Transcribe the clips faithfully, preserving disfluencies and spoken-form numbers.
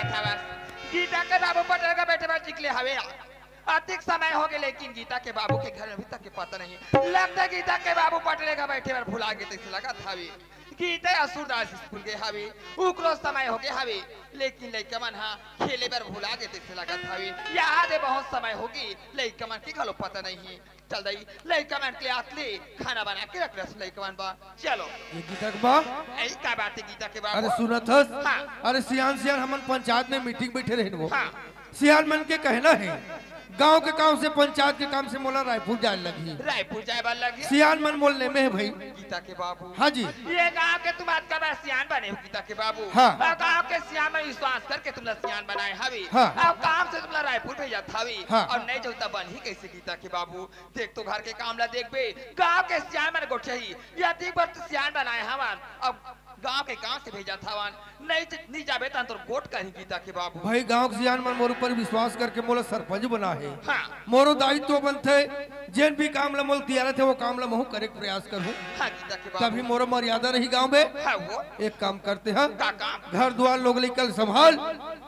गीता के बाबू पटेल के बैठे बर निकले हवे। अतिक समय हो गए, लेकिन गीता के बाबू के घर में अभी तक के पता नहीं। लगता है गीता के बाबू पटेल के बैठे बर भुला गए, तैसे लगत हवे। गीता अउ सूरदास स्कूल गए हवे, उकरो समय हो गए हवे, लेकिन लइका मन हा खेले बर भुला गए, तैसे लगत हवे। याद है, बहुत समय हो गए, लइका मन के घलो पता नहीं है। चल दई, लइका मन के आत ले खाना बना के रख रस लइका मन बा। चलो। ये गीता के बा? ऐ का बात है गीता के बाबू? अरे सुनत हस? हाँ। अरे सियान सियान हमन पंचायत में मीटिंग बैठे रहे वो। हाँ। सियान मन के कहना है, गांव के काम से, पंचायत के काम से मोला रायपुर जाए लगही। रायपुर जाए बर लगही। सियान मन मोल ले में है भाई। गीता के बाबू। हाँ जी। ये गांव के तुम आज का बार सियान बने हो गीता के बाबू। हाँ। और गांव के सियान में विश्वास करके तुमला सियान बनाए हवे। हाँ। और काम से तुमला रायपुर भेजत हवे। हाँ। और नहीं जो तब बन ही कैसे गीता के बाबू? देख तो घर के काम ला देखबे, गांव के सियान मन गोठियाही, या देख बर तो सियान बनाए हवन, अब गांव के काम से भेजत हवन, नहीं ज-, नहीं जाबे तन तोर गोठ करही गीता के बाबू। भाई गांव के सियान मन मोर ऊपर विश्वास करके मोला सरपंच बना है। हाँ। मोरो दायित्व बनथे, जेन भी काम ला मोल दिया रहथे वो काम ला महू करे के प्रयास करहूं। हाँ गीता के बाबू। तभी मोरो मर्यादा रही गांव में। हाँ वो। एक काम करते हैं। का काम? घर दुआर लोग निकल संभाल,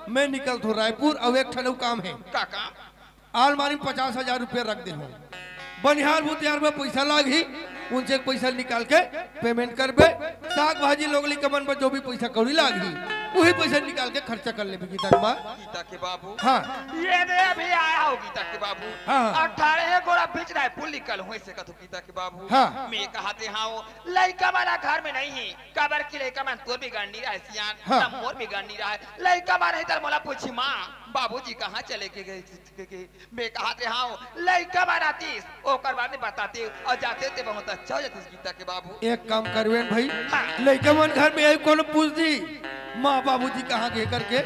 मैं निकलथों रायपुर। अउ एक ठन अउ काम है। का काम? अलमारी में पचास हजार रुपया रख दे हो, बनिहार भूतिहार में पैसा लागही, उनसे पैसा निकाल के पेमेंट करबे। साग भाजी लोग लइका मन पर जो भी पैसा कौड़ी लागही, वही पैसा निकाल के खर्चा कर लेबे गीता के माँ। गीता के बाबू। हाँ। ये दे अभी आया हो गीता के बाबू। हाँ। अठारह गोड़ा बीच रायपुर निकल हुए से कथो गीता के बाबू। हाँ। मैं कहा थे हाँ, लइका मन घर में नहीं है, काबर की लइका मन तोर बिगड़ नहीं रहा है सियान, हाँ। तब मोर बिगड़ नहीं रहा है। लइका मन है तर मोला पूछी माँ, बाबूजी कहाँ चले के गए? के, के, मैं कहा थे हाँ, लइका मन आतीस, ओकर बाद में बताते और जाते ते बहुत अच्छा हो जातीस गीता के बाबू। एक काम करवेन भाई, हाँ। लइका मन घर में आई कोनो पूछ दी, माँ बाबूजी कहाँ गए करके,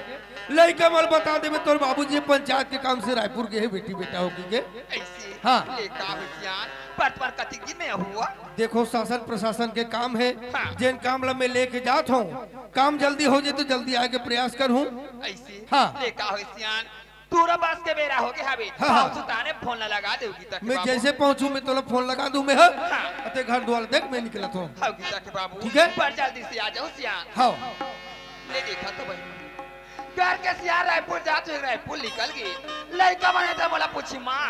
लइका मन बता देबे तोर बाबूजी पंचायत के काम से रायपुर गए है बेटी बेटा हो के। ऐसे? हाँ। ले का हो सियान, पर तुम्हार कतिक दिन में हुआ? देखो शासन प्रशासन के काम है, हाँ। जेन काम ला मैं लेके जात हूँ, काम जल्दी हो जाए तो जल्दी आए के प्रयास करहूँ। ऐसे? हाँ। ले का हो सियान, तोरा बस के बेरा हो गए हवे। हाँ, हाँ। बाबू सुताने फोन ला लगा दे गीता के मैं बाबू। जैसे पहुंचूं मैं तोला फोन लगा दूं मैं, हाँ? हाँ। अते घर द्वार देख मैं निकलत हूँ। हाँ, गीता के बाबू। ठीक है? पर जल्दी से आ जाओ सियान। हाँ। ले देखा तो भाई, घर के सियान रायपुर जात हुए रायपुर निकल गए। लइका मन तो मोला पूछी माँ,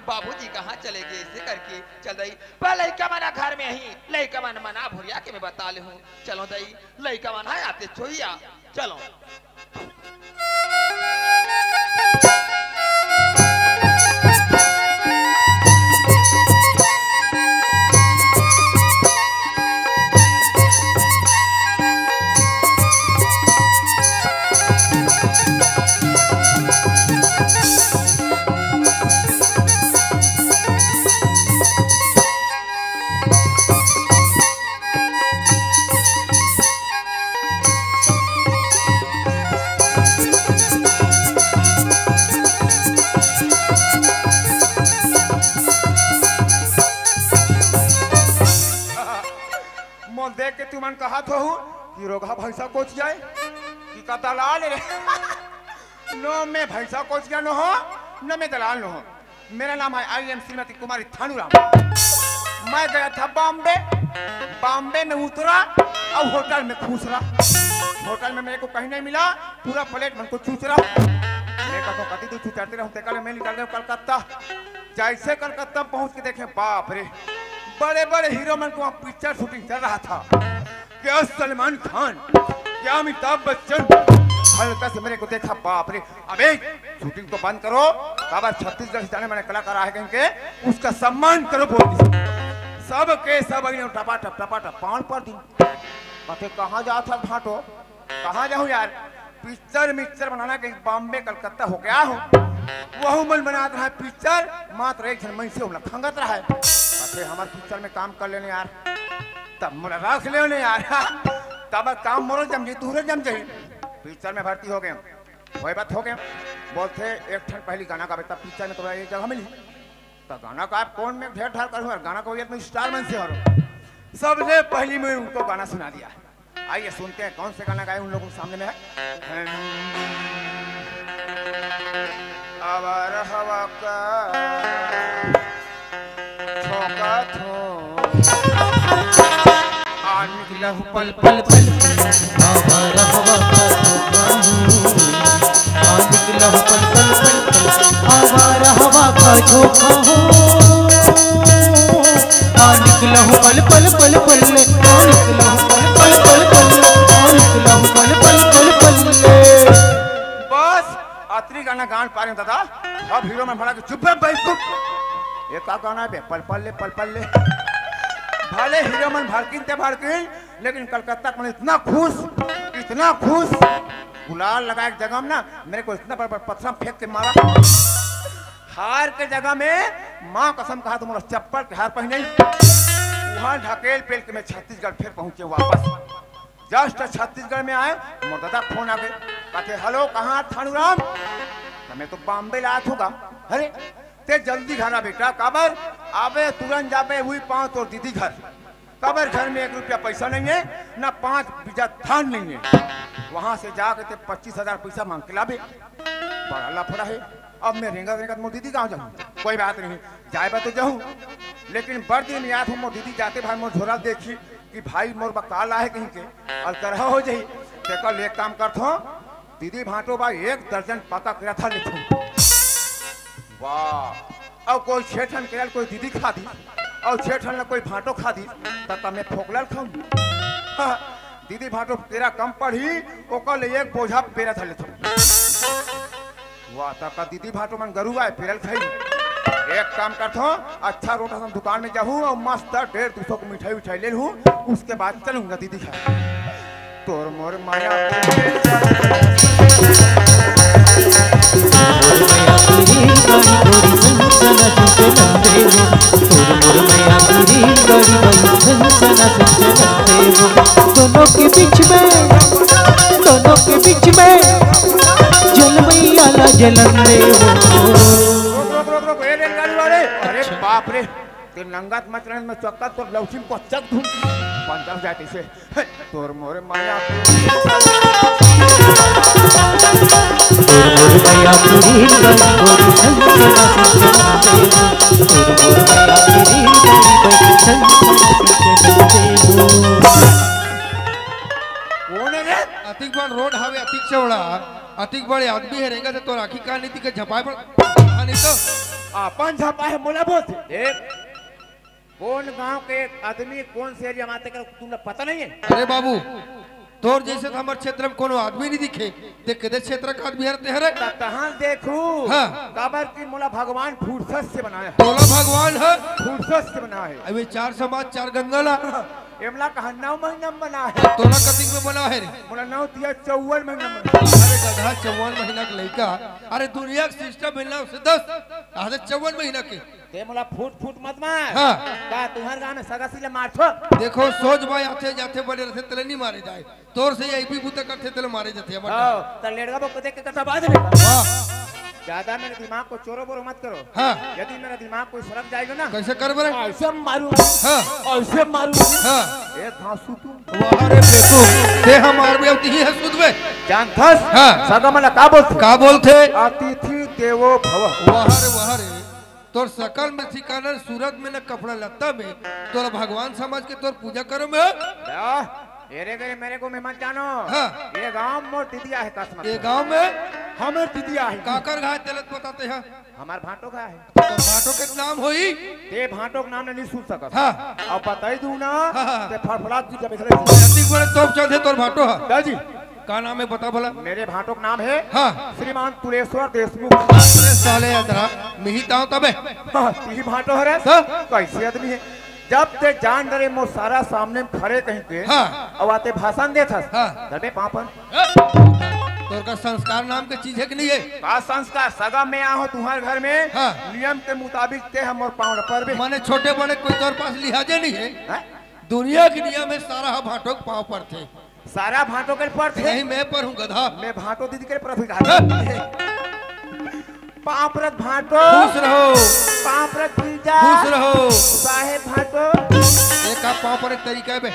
बाबूजी कहाँ चले गए? ऐसे करके चल रही, पर लइका मन घर में ही, लइका मन मना भुरिया के मैं बता ले हूँ। चलो दई, लइका मन है आते छोइया। चलो। मोर देख के तुमन कहत होहू कि रोगहा भैंसा कोचिया ए, कि का दलाल रे। नो मैं भैंसा कोचिया नो हो, न मैं दलाल नो हो। मेरा नाम है आई एम श्रीमती कुमारी थानूराम। मैं गया था बॉम्बे, बॉम्बे में उतरा और होटल में खुसरा। होटल में मेरे को कहीं नहीं मिला, पूरा प्लेट मन को चूसरा। मैं कहता हूँ, कति दूर चूसरते रहूँ, तेकर ले मैं निकल गया कलकत्ता। जैसे कलकत्ता पहुँच के देखे, बाप रे, बड़े बड़े हीरो मन को वहाँ पिक्चर शूटिंग चल रहा था। क्या सलमान खान, क्या अमिताभ बच्चन। हल्का से मेरे को देखा, बाप रे, अबे शूटिंग तो बंद करो, काबर छत्तीसगढ़ से जाने माने कलाकार आए कहीं के, उसका सम्मान करो बोल दी। सब के सब अइने टपाटप टपाटप पाँव पड़ दी। कथे कहाँ जात हस भाटो, कहाँ जाहूँ यार, पिक्चर मिक्चर बनाना कहीं बॉम्बे कलकत्ता हो गया हूँ, वहू मन बनात रहा पिक्चर, मात्र एक झन मइनसे ओला खंगत रहा। कथे हमर पिक्चर में काम कर लेने यार, तब मोला रख लेने यार। तब काम मोरो जम जाही, तुहरो जम जाही। पिक्चर में भर्ती हो गए, होए बात हो गए। बोलथे एक ठन पहली गाना गाबे तब पिक्चर में तोला एक जगह मिली। तो गाना का आप कौन में ढेर ढार करूँ यार, गाना को ये तो स्टार मन से हरो। सबसे पहली मैं उनको गाना सुना दिया। आइए सुनते हैं कौन से गाना गाए उन लोगों के सामने में है। अब रहवा का ठोका ठोक। आ निकला हूँ पल पल पल। अब रहवा का ठोका हूँ। धोखा हो। आ निकलहु पल पल पल पल ले, आ निकलहु पल पल पल पल ले, आ निकलहु पल पल पल पल ले। बस, अतरी गाना गान पारे दादा। अब हीरो मन भड़क, चुप बे बेवकूफ। ये का गाना है बे? पल पल ले, पल पल ले। भले हीरो मन भड़किन ते भड़किन, लेकिन कलकत्ता के मन इतना खुश, इतना खुश। गुलाल लगाए के जगह में ना, मेरे को इतना बड़ा बड़ा पत्थर फेंक के मारा। हार के जगह में माँ कसम कहा तो मोला चप्पल के हार पहने। वहाँ ढकेल पेल के मैं छत्तीसगढ़ फिर पहुँचे वापस। जस्ट छत्तीसगढ़ में आए, मोर दादा फोन आ गए, कहते, "हेलो, कहाँ थानूराम?" तो मैं तो बॉम्बे ला आत हूँ गा। "अरे, ते जल्दी घर आ बेटा।" "काबर?" "अबे तुरंत जाबे, वही पाँव तोर दीदी घर।" "काबर घर में एक रुपया पैसा नहीं है, ना पाँच बीघा धान नहीं है।" वहाँ से जाके ते पच्चीस हजार पैसा मांग के लाबे। बड़ा लफड़ा है। अब मैं रेंगत रेंगत मोर दीदी गाँव जाऊँ, कोई बात नहीं, जाए बा तो जाऊँ, लेकिन बड़ दिन याद हो मोर दीदी जाते भाई मोर झोरा देखी कि भाई मोर बा का लाहे कहीं के अलकरहा हो जाही। तेकर ले एक काम करथो, दीदी भांटो बा एक दर्जन पका केरा धर लेथो। वाह, अउ कोई छे ठन केरा ल कोई दीदी खा दी, अउ छे ठन ल कोई भांटो खा दी, त तमे फोकला ल खाऊं। हाँ, दीदी भांटो केरा कम पड़ही, ओकर ले एक बोझा पेरा धर लेथो। वाह, त का दीदी भांटो मन गरु आय, पेरा ल खाई। एक काम करथो, अच्छा रोटा सन दुकान में जाहूँ अउ मस्त डेढ़ दू सौ को मिठाई उठाई ले लूँ, उसके बाद चलूंगा दीदी घर। तोर मोर माया दोनों के बीच में, दोनों के बीच में जलवैया ला जलन दे वो। रोक, रोक, रोक, रोक, ए रेलगाड़ी वाले। अरे बाप रे, ते नंगत मत रहन, मैं चक्का तोर लौठी में कोचक दूं। पंचर हो जाए तैसे। हे, तोर मोर माया। तोर मोर माया पूरी गई, गोरी संग ना सुन दे। तोर मोर माया पूरी गई, गोरी संग ना सुन दे। कौन है रे? अतिक बड़ रोड हावे, अतिक चौड़ा, अतिक बड़े आदमी है, रेंगा से तोर आँखी का नहीं दिखे, झपाए पर, हाँ, नहीं तो। अपन झपा है, मोला बोलथे। देख, कौन गांव के आदमी, कौन से एरिया में आथे, तुमला पता नहीं है? अरे बाबू, तोर जैसे तो हमर क्षेत्र में कोनो आदमी नहीं दिखे, ते केदे क्षेत्र का आदमी हरे ते हरे? त कहाँ देखू? हाँ। काबर कि मोला भगवान फुर्सत से बनाया है। तोला भगवान है? फुर्सत से बनाया है। अबे चार समाज, चार गंगा ला। एमला कहा नौ महीना में बना है। तोला कतिक में बना है रे? मोला नौ तिया चौवन महीना में बना है। अरे गधा, चौवन महीना के लइका। अरे दुनिया के सिस्टम है नौ से दस, आज चौवन महीना के। ते मोला फूट फूट मत मार। हाँ। का तुहर गांव में सगा सीला मारथो? देखो, सोच भाई आथे जाथे बड़े रथे तेला नहीं मारे जाए। तोर से यही भी बूता करथे तेला मारे जाथे, अब हाँ, त लेड़गा बो को देख के कथा बात नहीं। वाह। ज्यादा मेरे दिमाग को चोरो बोरो मत करो। हाँ। यदि मेरा दिमाग कोई सरक जाएगा ना, कैसे कर बरे? ऐसे मारूंगा। हाँ। ऐसे मारूंगा। हाँ। ए घासू तू। वाह रे बेकूफ, ते हम मार भी अब तिही है सुध में। जानथस? हाँ। सगा मन ला का बोलथे? का बोलथे? अतिथि देवो भव। वाह रे, वाह रे। तोर सकल में ठिकाना, सूरत में न कपड़ा लत्ता में, तोला भगवान समझ के तोर पूजा करो में। क्या? एरे गरे मेरे को मैं मत जानो। हाँ। ये गांव मोर दीदिया है, कसम ये से। गांव में? हमर दीदिया है। काकर घाय तेलत बताते हैं। हमार भांटो का है। तो भांटो के नाम होई? ते भांटो के नाम नहीं सुन सकत। हाँ। अब बताई दूं ना, हाँ, हाँ। ते फड़फड़ा की जब इसलिए अतिक बड़े तोप चढ़े तोर भांटो है। दाजी। का नाम है बता भला? मेरे भांटो का नाम है हाँ। श्रीमान तुलेश्वर देशमुख। अरे साले अदरा, मिही ताव तबे। हाँ, तिही भांटो हरे। हाँ। कैसे आदमी है? जब ते जान डरे मोर सारा सामने में खड़े कहीं के, हाँ। अउ आते भाषण देत हस। हाँ। धर बे पाँव पर। तोर का संस्कार नाम के चीज है कि नहीं है? का संस्कार? सगा में आहो तुम्हारे घर में, हाँ। नियम के मुताबिक ते हमर पाँव पर बे। माने छोटे बड़े कोई तोर पास लिहाजे नहीं है। हाँ? दुनिया के नियम है, सारा हा भांटो के पाँव पर थे। सारा भांटो के पर थे। नहीं, मैं पर हूँ गधा। मैं भांटो दीदी के पर हूँ गधा। हाँ। पाँव परत भांटो। खुश रहो। पाँव परत भीजा। खुश रहो। साहेब भांटो। एक आप पाँव पर एक तरीका है बे।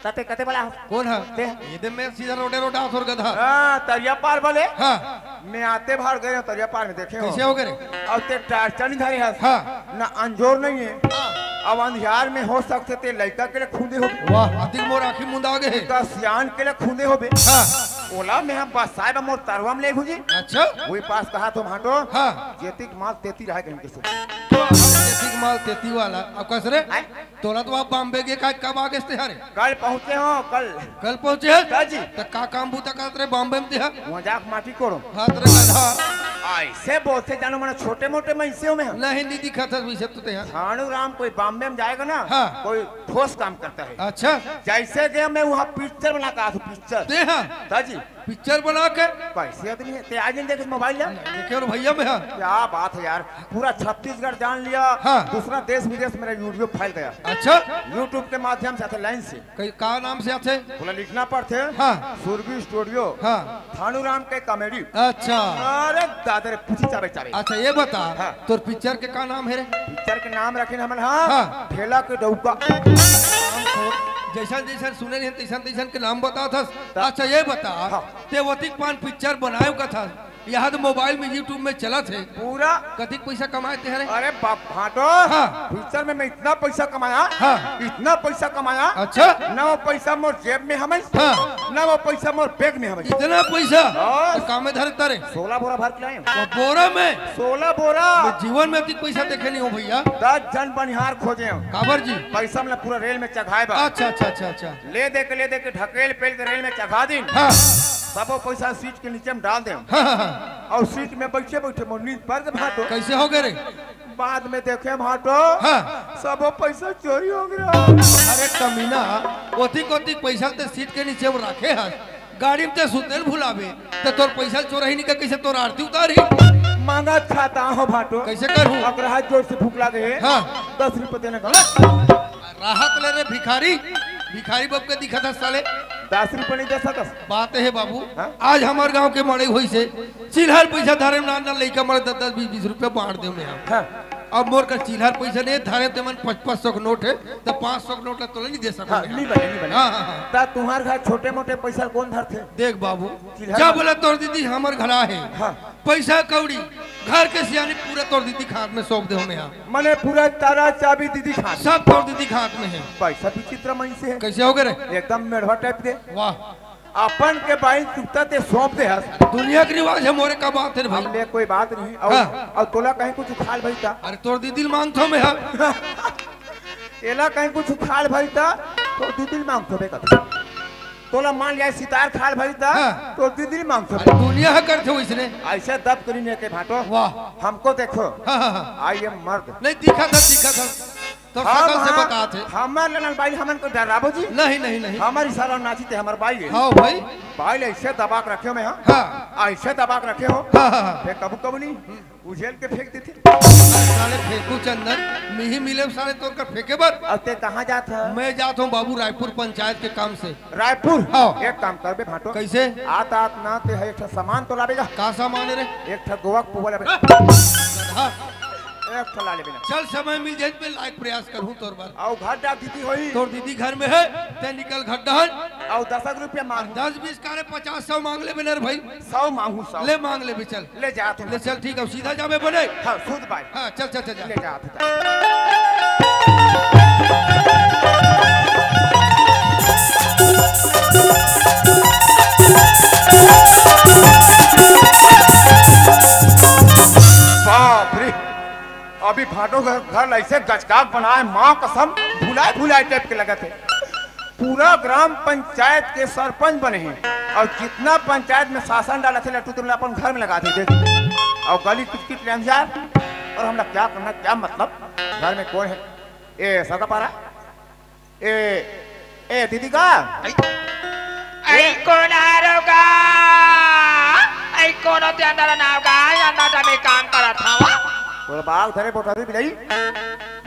तते कते बोला? कौन है? ते? ये दे मैं सीधा रोडे रोडा आथोर गधा। हाँ, तरिया पार बोले। हाँ। मैं आते बाहर गए हूँ, तरिया पार में देखे हो। कैसे हो गए रे? अब ते टार्चर नहीं धरे हस। हाँ। ना अंजोर नहीं है। हाँ। अब अंधियार में हो सकते ते लड़का के लिए खूंदे हो। वाह, अतिक मोर आँखी मुंदा गए है। का सियान के लिए खूंदे हो बे। हाँ। ओला मैं हम बसाए बर मोर तरवा म ले घुजी। अच्छा। वही पास कहा तो भाटो। हाँ। जेतिक माल तेती रहे कहीं के सो। तो हम जेतिक माल तेती वाला। अब कस रे? आय? तोला तो अब बॉम्बे के का, कब आ गेस ते हरे? कल पहुँचे हो, कल। कल पहुँचे हस? हाँ जी। त का काम बूता करत रे बॉम्बे म ते हर? वहाँ जाके माटी कोड़ो। हाथ रे गधा। ऐसे बोलते जानो मना छोटे मोटे मनसे हो मैं। नहीं, नहीं दिखत हस वैसे तो ते हर। भानू राम कोई बॉम्बे म जाएगा ना, हाँ। कोई ठोस काम करता है। अच्छा। जैसे गया मैं वहाँ पिक्चर बना के आ था, पिक्चर। ते हर? हाँ जी। पिक्चर बना के? कैसे आदमी है? ते आज नहीं देखे मोबाइल यार? देखे और भैया मैं हर। क्या बात है यार, पूरा छत्तीसगढ़ जान लिया। हाँ। दूसरा देश विदेश मेरा वीडियो फैल गया। अच्छा। YouTube के माध्यम से आथे लाइन से। कई, का नाम से आथे? बोला लिखना पड़थे। हाँ। सुरभि स्टूडियो। हाँ। भानू राम के कॉमेडी। अच्छा। अरे दादा रे, पूछी चाबे चाबे। अच्छा, ये बता, हाँ। तोर पिक्चर के का नाम है रे? पिक्चर के नाम रखे हमन, हाँ। हाँ। ठेला के डौका। जैसन जैसन सुने रहे, तैसन तैसन के नाम बतात हस। त- अच्छा, ये बता, हाँ। ते ओतिक पान पिक्चर बनाए कथस, यहाँ तो मोबाइल में, YouTube में चलत है। पूरा। कतिक पैसा कमाए ते हरे? अरे बाप भाटो, हाँ। पिक्चर में मैं इतना पैसा कमाया, हाँ। इतना पैसा कमाया। अच्छा। न वो पैसा मोर जेब में हमें, हाँ। न वो पैसा मोर बैग में हमें। इतना पैसा? हाँ। तो का में धरे तारे? सोलह बोरा भर के लाए। वो बोरा में? सोलह बोरा। मैं जीवन में अतिक पैसा देखे नहीं हूँ भैया। दस झन बनिहार खोजे हूँ। काबर जी? पैसा में पूरा रेल में चघाए बा। अच्छा, अच्छा, अच्छा, अच्छा। ले दे के, ले दे के ढकेल पेल के रेल में चघा दिन। हाँ। सबो पैसा सीट के नीचे में डाल दे। हाँ, हाँ, हाँ। और सीट में बैठे बैठे मोर नींद पर दे भाटो। कैसे हो गए रे? बाद में देखे भाटो। हाँ। सबो पैसा चोरी हो गया। अरे कमीना, ओतिक ओतिक पैसा ते सीट के नीचे में रखे हस, गाड़ी में ते सुते ल भुलावे, ते तोर पैसा चोरही नहीं का, कैसे तोर आरती उतारी? मांगत खाता हो भाटो। कैसे करूँ? अगर हाथ जोर से भूख लागे है, हाँ। दस रुपये देने का। राहत ले रे भिखारी, भिखारी बाप के दिखत हस साले। दस रुपये नहीं दे सकस। बात है बाबू, हाँ? आज हमार गांव के मड़ई होइस हे, चिल्हर पैसा धरे में ना, ना लइका मरे दस दस बीस बीस रुपया बांट दे में हम। हाँ। अब मोर कर चिल्हर पैसा नहीं धरे, ते मन पच पच सौ के नोट है, तो पाँच सौ के नोट ला तोला नहीं दे सकूं हाँ, मैं। नहीं बने, नहीं बने। हाँ, हाँ, हाँ। ता तुम्हार घर छोटे मोटे पैसा कौन धरथे? देख बाबू, चिल्हर जा मन- बोला तोर दीदी हमार घर आहे। हाँ। पैसा कौड़ी, घर के सियानी पूरा तोर दीदी के हाथ में सौंप दे हमें यहाँ। मने पूरा ताला चाबी दीदी के हाथ। सब तोर दीदी के हाथ में है। पैसा विचित्र मनसे है। कैसे हो गए रे? एकदम मेढ़वा टाइप के। वाह। अपन के बाई चुकता ते सौंप दे हस। दुनिया के रिवाज है मोरे, का बात है रे भाई? हमले कोई बात नहीं। और, हाँ। और तोला कहीं कुछ उखाल भाई ता? अरे तोर दीदी ल मांगथो मैं, हाँ। एला कहीं कुछ उखाल भाई ता, तो दीदी ल मांगथो बे कथो। तोला मान लिया सितार खाल भाई ता, हाँ। तो दीदी ल मांगथो। अरे दुनिया है करथे वैसने। ऐसे दब करी ने के भाटो। वाह। हमको देखो। हाँ, हाँ, हाँ। आई एम मर्द। नहीं, दिखा था, दिखा था। तो हम, शकल से हाँ, बतात हे। हमार ललन बाई हमन को डराबो जी। नहीं, नहीं, नहीं। हमार इशारा नाची ते हमार बाई है। हाँ भाई। बाई ल ऐसे दबा के रखे हो मैं, हाँ। हाँ। ऐसे दबा के रखे हो। हाँ, हाँ, हाँ। फिर कबू कबू नहीं उझेल के फेंक देथे। साले फेंकू चंदन, मिही मिले साले तोर कर फेंके बर। अब ते कहाँ जात है? मैं जात हूँ बाबू रायपुर पंचायत के काम से। रायपुर? हाँ। एक काम करबे भाटो। कैसे? आत आत ना ते है एक ठा सामान तो लाबेगा। का सामान है रे? एक ठा गोवा के पुआ लाबे। हाँ। एक ठा ला लेबे ना। चल समय मिल जाए तो मैं लायक प्रयास करूँ तोर बर। आओ घर डाक दीदी होई। तोर दीदी घर में है, ते निकल घर डहन। आओ दस एक रुपया मांगू। दस बीस का रे, पचास सौ मांग लेबे ना रे भाई। सौ मांगू, सौ। ले मांग लेबे चल। ले जा तू। ले चल ठीक है, सीधा जाबे बने। हाँ, सूद बाय। हाँ, चल, चल, चल, चल। ले जा तू। बाप रे, अभी भाटो घर, घर ऐसे गचकाक बनाए, माँ कसम, भुलाए भुलाए टाइप के लगत है। पूरा ग्राम पंचायत के सरपंच बने हैं और जितना पंचायत में शासन डाला थे लट्टू तुमने अपन घर में लगा दी देख। और गली कुचकिट ले जा। और हमला क्या करना, क्या मतलब? घर में कौन है? ए सगा पारा, ए, ए दीदी का? ऐ, ऐ कोन हरो गा? ऐ कोनो ते अंदर ना गा, अंदर में काम करत हवा। तोर बाग धरे बोतरी बिलाई।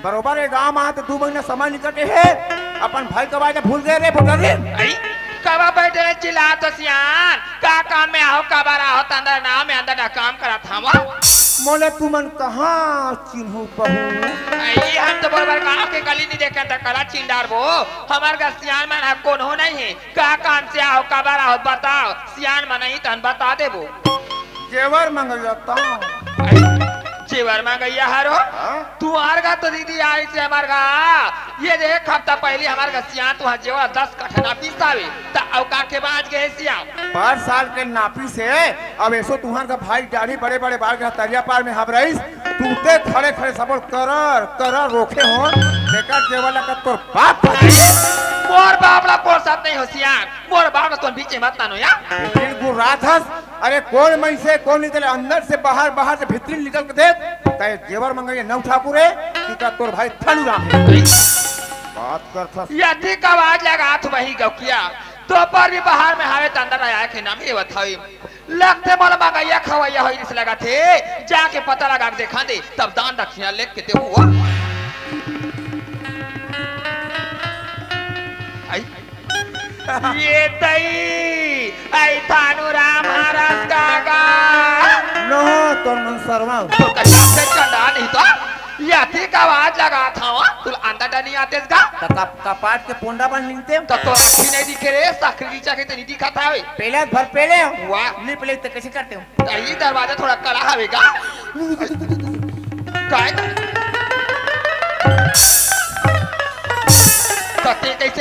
बरोबर ए गांव में आते दू महीना समय निकटे हे, अपन भाई कबाय के भूल गए रे बोतरी। ऐ, कबा बैठे रे चिल्ला तो सियान, का काम में आहो, कबर आहो, त अंदर ना में अंदर ना काम करत हवा। मोले तुमन कहाँ चिन्हू बहू? ऐ, हम तो बरोबर गांव के गली नहीं देखे त कला चिंडार बो। हमार घर सियान मन ह कोनो नहीं है। का काम से आहो, कबर आहो, बताओ। सियान मन ही तन बता देबो। जेवर मंगैया ता। जेवर मंगइया हरो। हाँ? तुंहर घर तो दीदी आइसे हमर घर। ये देख, हफ्ता पहिली हमर घर सियान तुंहर जेवर दस कठा नापिस हवे, त अउ का के बाँच गे हे सियान? पाँच साल के नापिस हे, अब एसो तुंहर घर भाई दाढ़ी बड़े बड़े बाल के तरिया पार में हबरइस, तू ते खड़े खड़े सबो ल करर करर रोखे हो, बेकार जेवर ला का तोर बाप भाई। मोर बाप ला कोसत नइ हो सियान, मोर बाप ला तुमन बीच में मत लानो या। बिल्कुल रात हस, अरे कोन मइनसे, कोन नइ तेला अंदर से बाहर, बाहर से भीतरी निकल के देख, तैं जेवर मंगइया नौ ठाकुर हे, कि का तोर भाई थालू राम हे? बात करथस। यदि का आवाज लगात वही गौकिया, तो पर भी बाहर में हावे त अंदर आया के नाम ये बताई। लगथे मोला मंगइया खवइया होई रिस लगथे, जाके पता लगा के देखा दे, तब दान दक्षिणा लेके देहू। आई। ये तई, आई थानू राम हरस गागा। नो, तोर मन सरवा। तो कच्चा से चंदा नहीं तो। ये ठीक आवाज लगा था, तुल अंदर डनी आतेस गा? त कप-, कपाट के पोंडा बन निकते। त तो आँखी नहीं दिखे रे, साखरी नीचा के तो नहीं दिखा था वे। पहले भर पहले। वाह। नहीं पहले तो कैसे करते हो? त ये दरवाजा थोड़ा कड़ा हवे गा। काय? त ते कैसे